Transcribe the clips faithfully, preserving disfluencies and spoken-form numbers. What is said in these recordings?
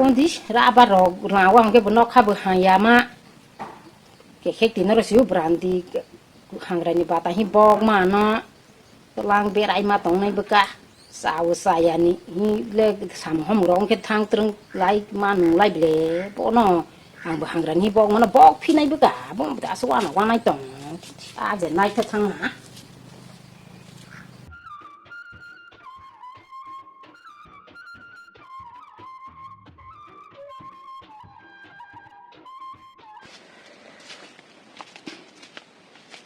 Kondi raba rok lawa hwnkhe bo nokha bo hangya ma. Kekhek tino ro siu brandi hangrani bata hi bok ma no. Tolang berai ma tongnai bwkha. Chao chayani hi le samhom rong khe thang twrwng lai ma nung lai ble. Bono ang bo hangrani hi bok mano bok phinai bwkha. Bo aswk ano wanai tong. A je nai khe thang ha.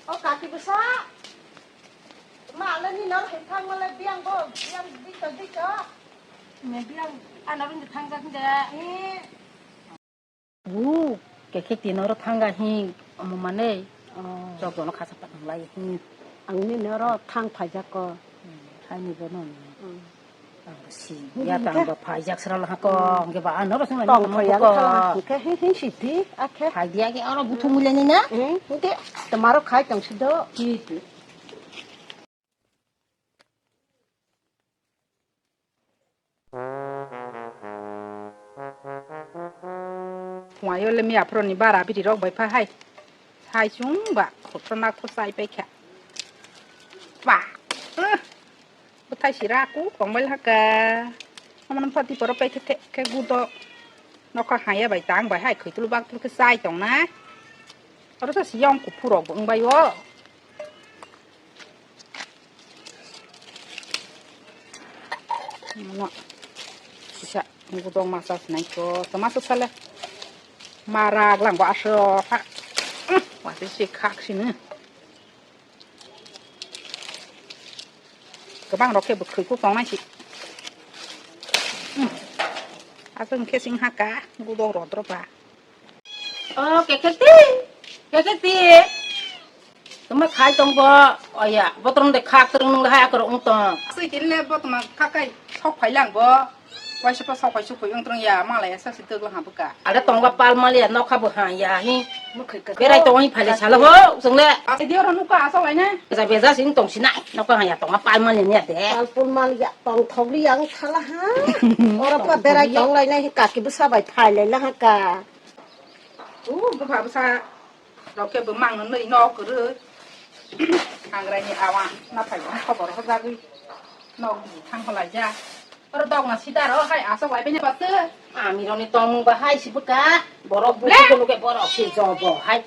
O kaki bwsa. Ma le ni nor hai thang ma le biang bo, biang dito dito. Ne biang ana rung thang jak de. Eh. Bu, kekhek tino ro thang ga hi, omo mane. Oh. Chok jono khasa pa nang lai hi. Ang ni noro thang phai jak ko. Hmm, hai ni bono ni. Hmm. Ang si, ya tang ba phai jak sra la ko, hwnkhe ba ano ro sung lai tong phai jak ko. Hwnkhe hin hin si di, akhe. Phai dia ke oro buthung mule ni na? Hmm, hwnkhe tomaro khai tong si do. Ki tu. Phuaio le miya phoroni bara biri rok bai pha hai. Hai chwng ba khotro na khotsa ai pai kha. Ba. Eh. Bwthai sira ku tongbai haka. Amon pati poro pai khe khe gudo. Nokha haya bai tang bai hai khwtulu bak tul khe chai tong na. Oro sa siyong kuphurok bo wng bai o. Mano sisa gudok masa sinai ko, to masa sale. Marak lang bo aso ha. Wasi si khak sini. Kebang rok khe bwkhwi kuk tongnai si. Aswk khe sing ha ka gudok rodro ba. O, kekhekti, kekhekti. Tongma khai tong bo, oya, botorong de khak torong nung hai akorok wng tong. Aswk tin le bo tongma khakai sok phai lang bo. Waisa pa sok phai suk phai wng torong ya, malai ya sa si togla ha bwkha. Ada tongba pal mal ya, nokha bo ha ya hi. Berai tong hi phai le sala ho, sung le. Aswk di oro nukha asok lai na. Beja beja sing tong sinai, nokha ha ya tongma pal mal ya de. Pal pul mal ya tong thok li yang sala ha. Oro pa berai tong lai na hi kaki bwsa bai phai lai la ha ka. U bwkha bwsa rok khe bwmang no nwi nok kwrwi. Hangrai ni awa na phai khobor hojagwi nok thang kholai ja. Oro dok na sida ro hai asok lai bini batu. Ami roni tong ba hai si bwkha. Borok bu le. Ko luke borok si jobo hai.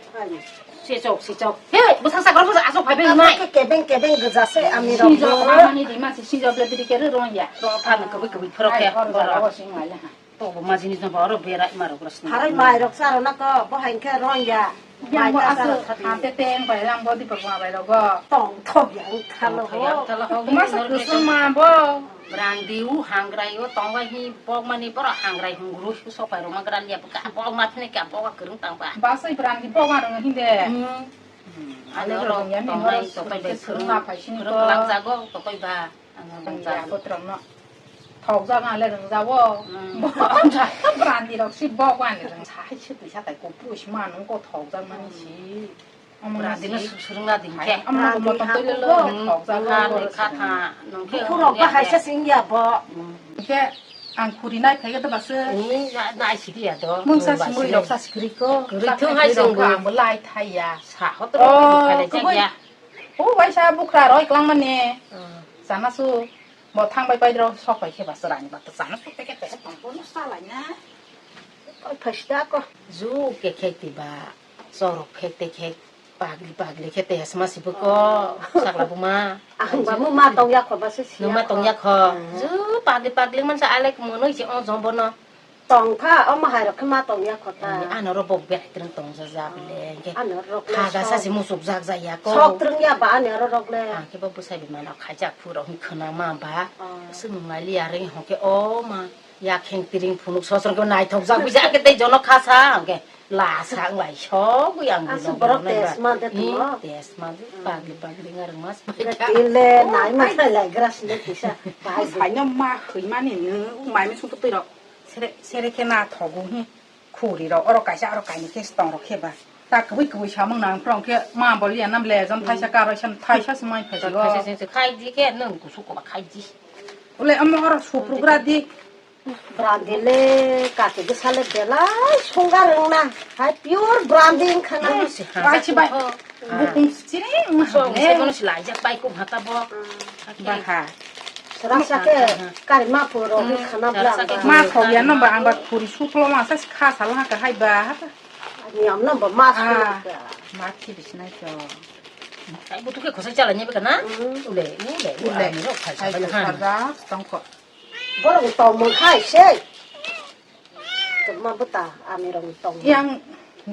Si chok si chok. He bwsa sa borok asok phai bini nai. Kebeng kebeng gejase ami rok. Si job amani di ma si si job le bidi kere ron ya. Ro phan kwbwi kwbwi phorok khe borok. Oro sing lai ha. Tobo majini jaba oro berai ma rok rosni. Harai mai rok charo na ko, bo hai khe rong ya. Yang bo aswk hante teng bai lang bo dipor ma bai rogo. Tong thok yang thalo ho. Masa kusum ma bo. Brandi u hangrai o tong bai hi bok mani boro hangrai hungru sopai rok ma gran ya bok ma thne kya bok kwrwng tang ba. Basai brandi bok ma rong hinde. Hmm. Ano rong ya mi tong bai sopai bai kwrwng ma phai sini ko. Kwrwng lang jago sopai ba. Ang ya, botrok no. Thok jak ang le rwng jago. Hmm. Brandi rok si bok ani rwng sa hai se twi sa tai ko push ma nung ko thok jak mani si. Brandi no surung na din khe. Amo ko motom twi le lo thok jak kha. Kha kha nung khe. Khurok ba hai se sing ya bo. Khe ang khuri nai phai ga to ba se. Ni nai si ya to. Mung sa si mui rok sa si khri ko. Khri thung hai sing ko. Ang bo lai thai ya. Sa hot ro phai le jak ya. O waisa bukra roi kwlangmani. Hmm. Chana su bo thang bai pai rok sok pai khe ba chwrai ni ba to chana su peke peke tong bo no sa lai na. Koi phai sida ko. Ju ke khek ti ba chorok khek te khek pagli pagli khe te asma si bo ko sakla buma. Ang ba mo ma tong ya kho ba se si. Nung ma tong ya kho. Hmm. Ju pagli pagli man sa alek mo noi si o jom bo no. Tong kha, omo hai rok khe ma tong ya kho ta. Ani ano ro bok berai twrwng tong ja ja bile, hwnkhe ano rok le phaga sok. Sa se muchuk jak ja ya ko. Sok twrwng ya ba ani aro rok le. Ang khe bo bwsai bimano khaijak phu rok hwn khwna ma ba. Oh. Swngmung lai li ya ring hwnkhe o ma ya kheng tiring phunuk sosor khe naithok jak bija khe tei jono kha sa hwnkhe la sa wng lai sok yang. Aswk borok test ma de tong. Test ma de pagli pagli ngarwng mas pai kha. Ile nai ma sai lai gra sile kisa. Bai bai no ma khoi mani no mai mi sung twi rok. Sere, sere khe na thogo hi. Khuri rok, oro kaisa, oro kainwi khe tong rok khe ba. Ta kwbwi kwbwi samung nang phrang khe ma bol ya nam le, jom thaisa karoi san, thaisa se mai phai o. Thaisa se khai di khe nwng kusu koba khai di. Ule amo oro suprugra di. Brandi le kati bwsa le belai songga rwngna. Hai pure brandi wngkha na. Bai si bai. Bukung sini maham le. Song se kono si laijak bai kum hata bo. Baha. Rasa ke kari ma puro wngkha na brandi. Ma thok ya no ba ang ba khuri suklo ma sa kha sal ha ka hai ba. Niyam no ba ma suklo ka. Ma thi bisinai to. Ai butu ke khosai chala ni beka na. Ule ule ule. Ani rok khai sa ba na. Tongkho. Borok tongmung khai se. Tongma bwta amirok tongmung. Yang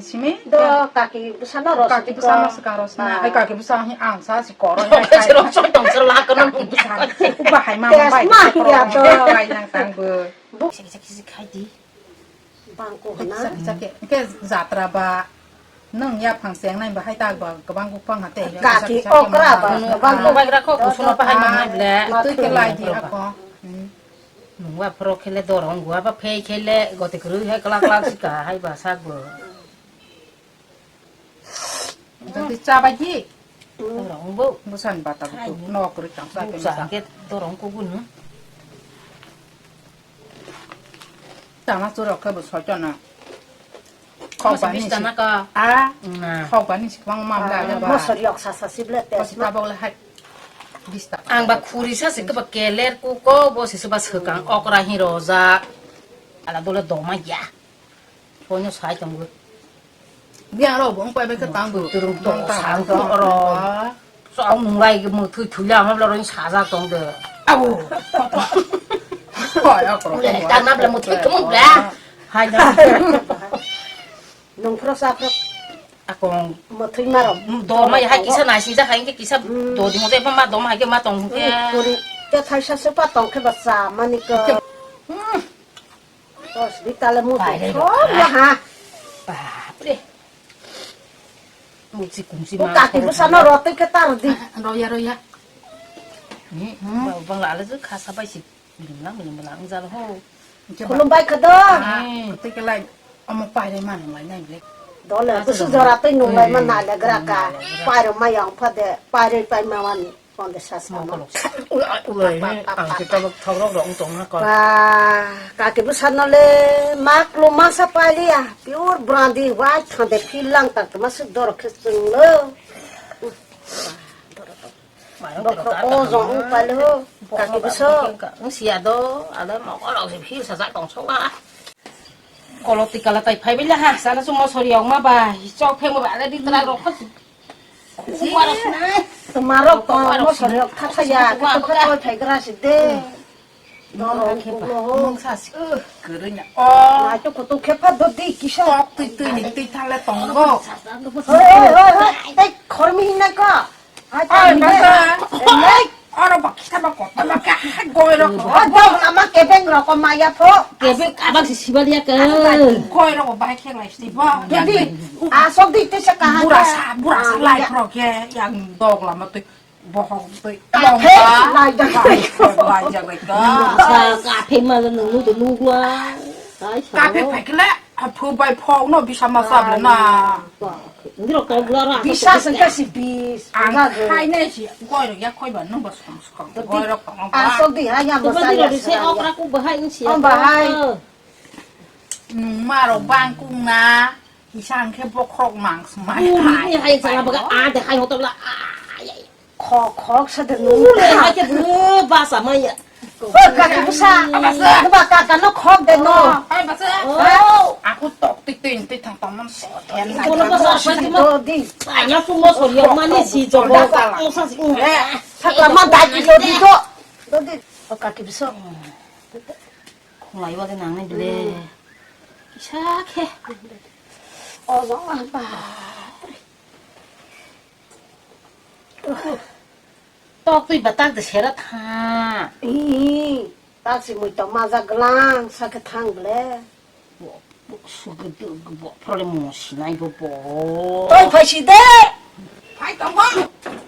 simi? Do kaki bwsano rosdi kaki bwsano ko. Swkang rosna. Hai kaki bwsa hi ang sa si koro. Kaki bwsa rosoi tong sero la kono. Kaki bwsa. Uba hai ma bai. Tes ma hiya do. Bai nang tang bo. Kisa kisa kisa khai di. Bangko hana. Kisa kisa ke. Ke jatra ba. Nwng yaphang chengnai bahai tak ba kwbang buphang ha tei. Kaki okra ba kwbang buphang. Bai gra kho kusuno bahai mangnai ble. Twi ke lai di ako. Nungwa phoro khele dorong gua ba phei khele gote kwrwi hai klak klak sika hai ba sak bo. Jadi cha bai di. Dorong bo. Busan bata bu nok ri tang sa ke. Busan ke dorong kugun. Tama churok khe bo soitono. Khok bani si. A. Khok bani si kwbang ma bla le ba. Mosori yok sa sa si ble tes ma. Tabok le hai. Bista. Ang ba khuri sa se ke ba keler ku ko bo se se ba swkang okra hi roja. Ala dole doma ya. Ponyo sai tong. Biang rok bo wng pai bai khe tang bo. Turung to sang to oro. Sok nunglai ge mwthwi thwila ma bla roi sajak tong de. Abo. Koi akro. Tang na bla mwthwi kemung bla. Hai da. Nung phro sa phro. Akong. Mwthwi ma rok. Do ma hai kisa nai sijak hai kisa do di mo ma do ma hai ke ma tong ke. Kuri. Te thaisa se pa tong khe ba sa mani ko. Tos di tale mu. Pai tu rai sok ro. Ya ha. Bapre. Musi kumsi ma. Kaki bwsano rotwi khe tar di. Roya roya. Ni bang la le khasa bai si. Bilang bilang bilang jal ho. Khulum bai kha do. Tei ke lai omo pai rai ma nung lai nai le. Dole kusu jora tei nung lai ma na le gra ka. Pai ro ma yang pha de. Pai rai pai ma wani. Konde sasma. Ulai, ulai, ang kita bak thok rok rok tong na kon. Ba, kaki bwsano le mak lo masa pali ya. Pure brandi white thande phil lang tak ma su dor khe chung lo. Bokro o jong pali ho. Kaki bwso. Ang sia do, ada mok rok se phil sajak tong sok ha. Koloti kala tai phai bila ha, sana su mosori yok ma ba, chok phai mo ba, ada di tra rok. Tmarok tong mosori rok thathaya, khe to khe toi phai gra si de. Norok khe ba, mungsa si kwrwi na. O. Nai to kutu khe pha dodi kisa. Tok twi twi ni twi thale tongo. Hoi, hoi, hoi, hoi. Tei khormi hinna ko. Ai, basa. Oro ba kita ba kota ba ka goi rok. O dog lama kebeng rok maya pho. Kebeng abang si sibal ya ke. Goi rok bahai kheng lai si ba. Jadi, asok di te sa kaha. Burasa, burasa lai pro ke yang dog lama tu bohong tu. Kafe lai jak lai. Lai jak lai ka. Kafe ma nung nu de nu gua. Kafe phai kle. Aphu bai phok no bisa ma sable na. Bisa sengke si bis. Ang khai nai si goi rok ya khoi ba nung ba som skong. Goi rok tong ba. Asok di ha ya mo sa ya. Okra ku bahai nung si. Om bahai. Nung ma rok bang kung na. Isa ang khe bokhorok mang smai. Buri ni hai jala baga a de hai hotok la. Khok khok sa de nung. Ule hai ke bwsa maya. Hoi kaki bwsa. Bwsa. Nuba kaka no khok de no. Hai bwsa. Oh. Aku tok tik tik tik thang tong man so. Kono bwsa apa sih? Dodi. Anya sumo sori mani si jobo. Bwsa. Sakla man dai ki dodi do. Dodi. O kaki bwsa. Khulai wa de nang ni bile. Kisa khe. O jong ah ba. Tok twi ba tak de sera tha. Ih, tak si mui tong majak glang, sa khe thang ble. Bo, bo, sugi du, bo, problem mo sinai bo, bo. Toi phai si de. Phai tong ba.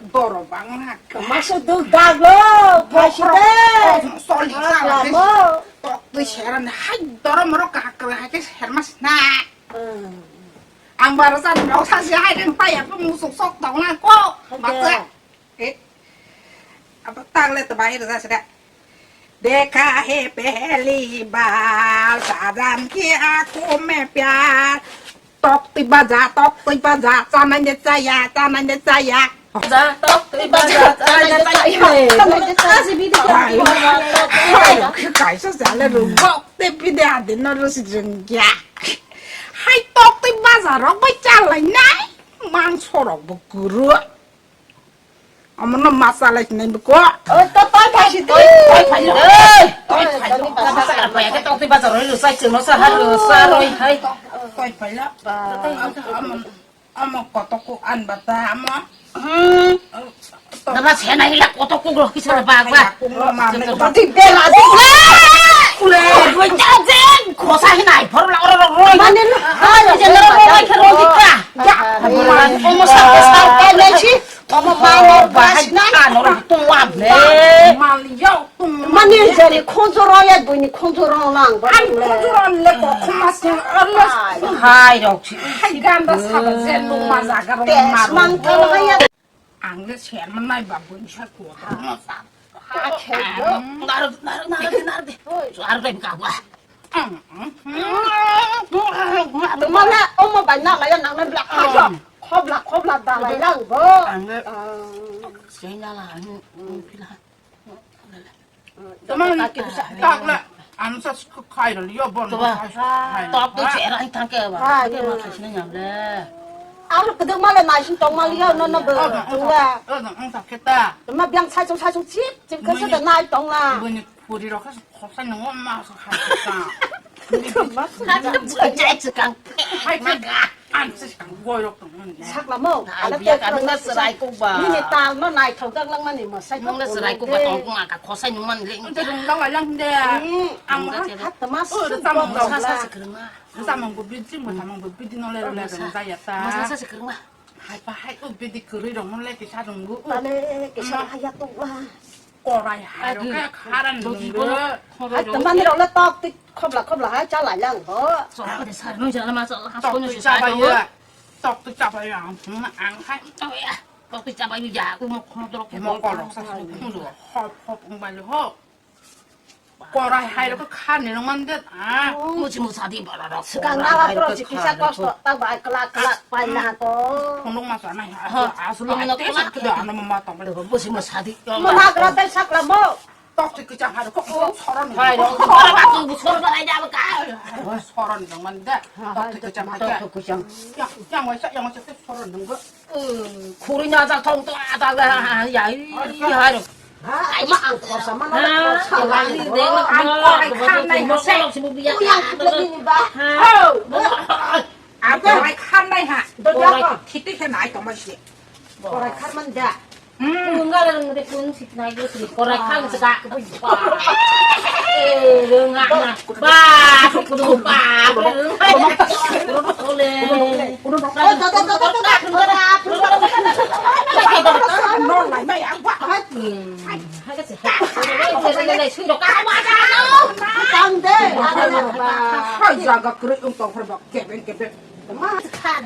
Doro bang na. Kama su du dag lo, phai si de. Soli sa. Tok twi sera na, hai doro moro ka ka hai ke serma sna. Ang bara sa no sa si hai den pa ya musuk sok tong na ko. Ba ta. Eh. Apa tang le to bai ra sa da. देखा है पहली बार, साजन की आंखों में प्यार। Tok twi baja, tok twi baja, chanai de chaya, chanai de chaya. Baja, tok twi baja, chanai de chaya. Chanai de chaya. Hai, hai, kaisa jale rung, tok twi bide adi no rusi rung ya. Hai, tok twi baja rok bai chalai nai, mangso rok bo kuru. Omono ma chalai sinai buko. Oi, to toi phai si, toi, toi phai lo. Oi, toi phai lo. Oi, toi phai lo. Tok twi baja roi lo, sai chemo sa ha lo, sa roi hai. Toi phai lo. Amo, amo kotoku an bata, amo. Hmm. Nama sena hila kotoku lo, kisa ba ba. Kotoku lo ma, me kotoku. Di bela di. Ule, gue jajeng. Khosa hinai, phor la oro ro roi. Mane lo. Hai, jeng ro roi khe roi dikha. Ya, omo sa, sa, kai le si. Omo ma no bahai bas nai. Ka no tung wa le. Mal yo tung. Mani jani khonjoro ya buini khonjoro lang ba. An le. Khonjoro le ko khoma se arlo. Hai rok si. Hai ganda saba jen no ma jaga ro ma. Mang thang ya. Ang le ser man nai ba buini sa ko. Ha khe do. Nar nar nar nar. Oi. Ar dai ka ba. Tumana omo bai na laya nang na bla kha. Khobla khobla da lai lang bo. Ang le. Sei na la. Pila. Tumana tak le. Ang sa khai ro yo bon. Tok tu chera thang ke ba. Ke ma khai sini nyam le. Ang kedeng male nai sin tong mali yo no no bo. Tung la. Ang sa kheta. Tuma biang sai chung sai chung chip chip khe sa nai tong la. Puri rok khe khosai nungo ma sa khai kha. Hai khe an se kang goi rok tong mani. Sakla mo. Ai biya ka nung na serai kok ba. Nini tal no nai thok jak lang mani mo sai. Nung na serai kok ba tong kung aka khosai nung mani le. Unte rung dang lai lang de. Ang ha hat ma su. Sa sa se kereng ma. Sa mang bo bidi mo sa mang bo bidi no le le le sa ya ta. Ma sa sa se kereng ma. Hai pa hai o bidi kerui rong no le kisa rung bu. Tale kisa ha ya to wa. Korai hai rok khe kharan nungbo. Hai tamani rok le tok tik khobla khobla hai cha lai lang bo. Chora de sar nung jana ma cha ha. Tok tik cha bai ya. Tok tik cha bai ya. Ang hai. Tok tik cha bai ya. Mo khong dorok mo kol rok sa. Hop hop ung bai ho. Korai hai rok khan ni rok man det. Musi musa di bara rok. Swkang na ba pro chikisa kosto ta bai kla kla pai na ko. Khondong ma sa nai. Aslo ano kla kla ano ma tong le. Musi musa di. Mo na gra tai sakla mo. Tok tik kichang hai rok ko soron. Hai rok. Soron ba tu soron ba ai da ba ka. Soron rok man det. Tok tik kichang hai. Tok tik kichang. Yang yang wai sa yang wai sa soron dong go. Khuri na jak thong to ada ga ya ya ro. Ai ma ang khorsa ma na khorsa la ni de ma ang korai khan nai ha se. Yang kle ni ba. Ho. Ang korai khan nai ha. Do ja ko. Khiti khe nai to ma se. Korai khan man ja. Pung ga rang de pung sik nai go sri korai khan se ga. Eh, rung ga na. Ba, kudu ba, rung ga. Ole.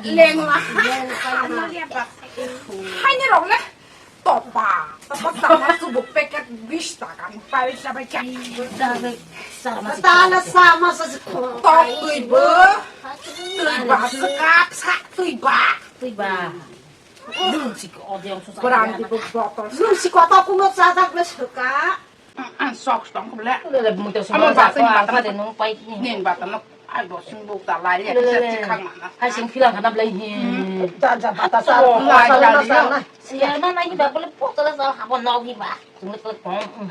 Lengla. Haini rok le. Topa, topa sama subu packet bis taka ni pai sabai kya. Tala sama sa si ko. Tok twi bo, twi ba, sekap sa twi ba. Twi ba. Lung si ko ode ang susa. Berang di bo botol. Lung si ko to kuno sa tak le suka. Ang sok tong ko le. Amo ba sen ba ta de nung pai ni. Nen ba ta no. Ai bo sing buk ta lai le. Hai sing philang kana blai hi. Ja ja ba ta sa. Siya na nai ba bole po tala sa ha bo nok hi ba. Tung le tong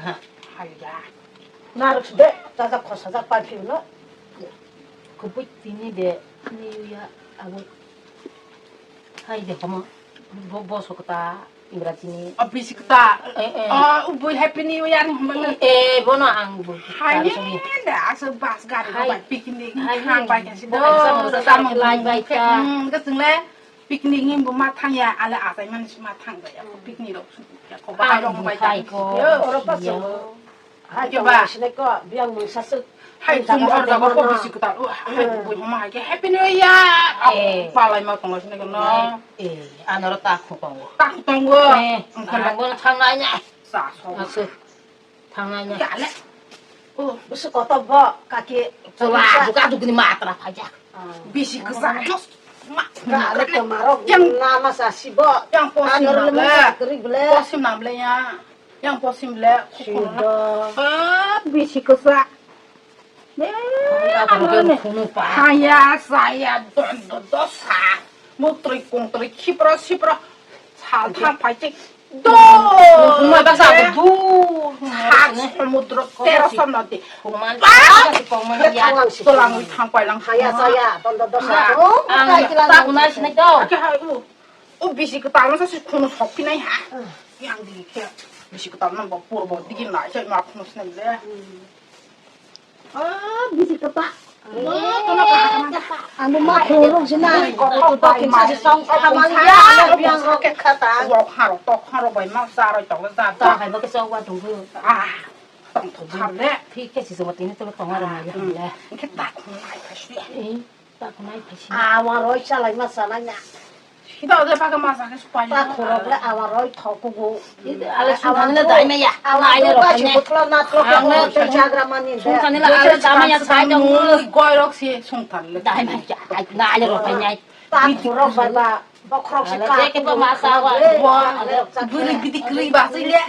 ha. Hai ya. Na ruk de ta ta khosa ta pa phi no. Kubui tini de ni ya abo. Hai de homo. Bo bo sokta Ingrajini. Office kta. Eh eh. Oh, ubui Happy New Year ni hamba. Eh bono ang bu. Hai ni da asa bus gari ba picnic. Hai ni ba kasi do. Samang lai bai ka. Hmm, ka single. Picnic ni bo ma thang ya, ale asai man si ma thang ya. Picnic rok ya ko ba rong bai ta ko. Oro pa so. Hai to ba sine ko biang mung sa su. Hai tum or da ko bisi kutar. Hai bui mama hai ke Happy New Year. Palai ma tongo sine ko no. Eh, anoro ta khu tongo. Ta khu tongo. Eh, ang bo thang nai nya. Sa so. Asu. Thang nai nya. Ya le. Oh, bwswk kotor bo, kaki. Chwla, buka dugni matra phaijak. Ah. Bisi kwchak. Kare tomarok yang nama sasi bo. Yang posim namle. Posim namle ya. Yang posim le. Sida. Ah, bisi kwchak. Haya, saya, don, don, dosa. Mutrui, kungtrui, khipro, sipro. Sal thang phaijak. Do! Nungma baksa aku du. Sak samudra tero somnati. Kuman, ah! Kuman ya. Tolangwi thang pailang. Haya, saya, tondo dosa. Ang tak kunai sinai do. Ake hai u. U bisi kwtal masa si khunu sokphinai ha. Yang di khe. Bisi kwtal nang bo purbo digi nai sai ma khunu sinai le. Ah, bisi kwtal. Ang bo ma khulung sina. Tok tok kisa si song khamali ya, biang rok khe khata. Wok haro tok haro bai ma sa roi tok le sa. Tok hai ma kisa wa tong bu. Ah, tong thok kham le. Thik khe si song tini to tong haro ma ya. Khe tak khum ai kha si. Eh, tak khum ai kha si. Awa roi salai ma sanai na. Sida de paga masa ke supai. Ta khorok le awa roi thok kugo. Ale sungkhan le dai maya. Awa roi thok kugo. Sungkhan le ale dai maya sai dong. Goi rok si sungkhan le dai maya. Na ale rok nai. Ta khorok bai ba. Bokhorok si ka. Ke ba masa wa. Buri bidi kri ba si le.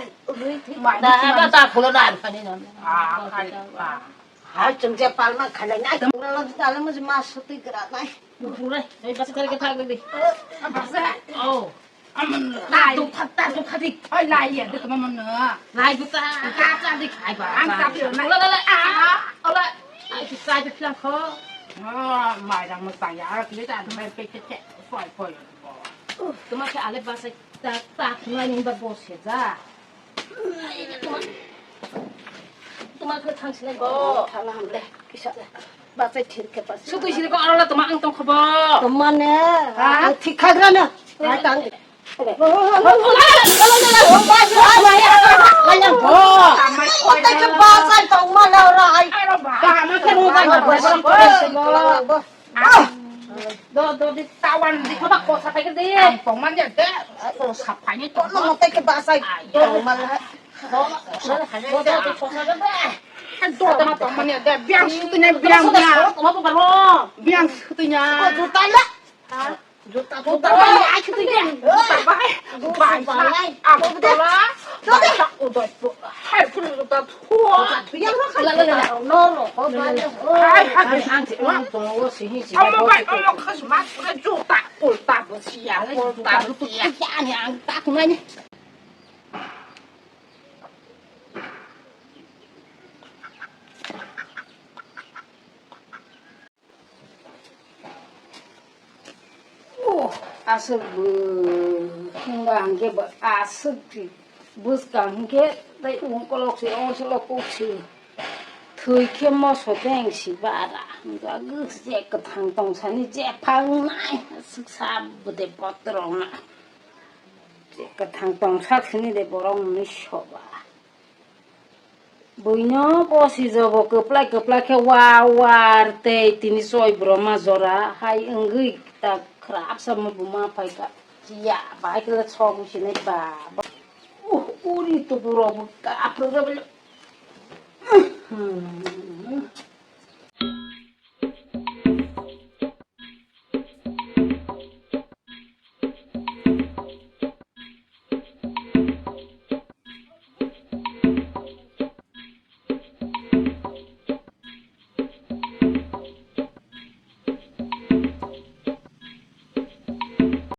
Da ba ta kholo na ani. Ah, kai ba. Hai, chwng je palma khalai nai. Chwng rwla di dale mo je ma sotwi gra nai. Bure, ei basa kare ke thak di. Basa. Oh. Aman lai. Tu khat ta tu khadi. Oi lai ya de ma mon na. Lai bu ta. Ka cha di khai ba. Ang cha di na. La la la. Ah, ola. Ai ki cha di philang kho. Ah, mai rang mo tang ya. Ki ta mai pe ke ke. Poi poi. Tuma ke ale basa ta ta ngai ni ba bo se ja. Tuma khe thang silai. Oh, thang ham le. Kisa. Bachai thir khe bachai. Sutui sini ko arala tuma ang tong khobo. Tuma ne. Ha? Thik khagra na. Ai tang. Bachai tong ma na ra ai. Ba ma khe ro ba. Do, do, di tawan di khoba kosa phai di. Ang pongman ya de. Kosa phai ni to. Kono mote ke basai. Pongman ha. Do, do, do, kosa de. Do, do, pongman ya de. Biang sutunya, biang na. Biang sutunya. Juta la. Juta, juta la. Ai sutunya. Juta bai. Bai. Ang to la. Juta. Hai pun juta. Oh, aswk bo, hwnba hwnkhe bo aswk thwi bwskang hwnkhe tei ungkolok se, ongsolok kuk se. Thwi khe moso teng si bara. Hwnba je kwthang tong sani jephang nai. Aswk sa bwde botrok na. Je kwthang tong sak sini de borok ni soba. Buino posi jobo kwplai kwplai khe wa war tei tini choi broma jora hai wngwi ta khrap sa buma phai kha. Ya, bahai khe le sogwi sinai ba. Uh, uri tubu rok bo kaphru rok bo.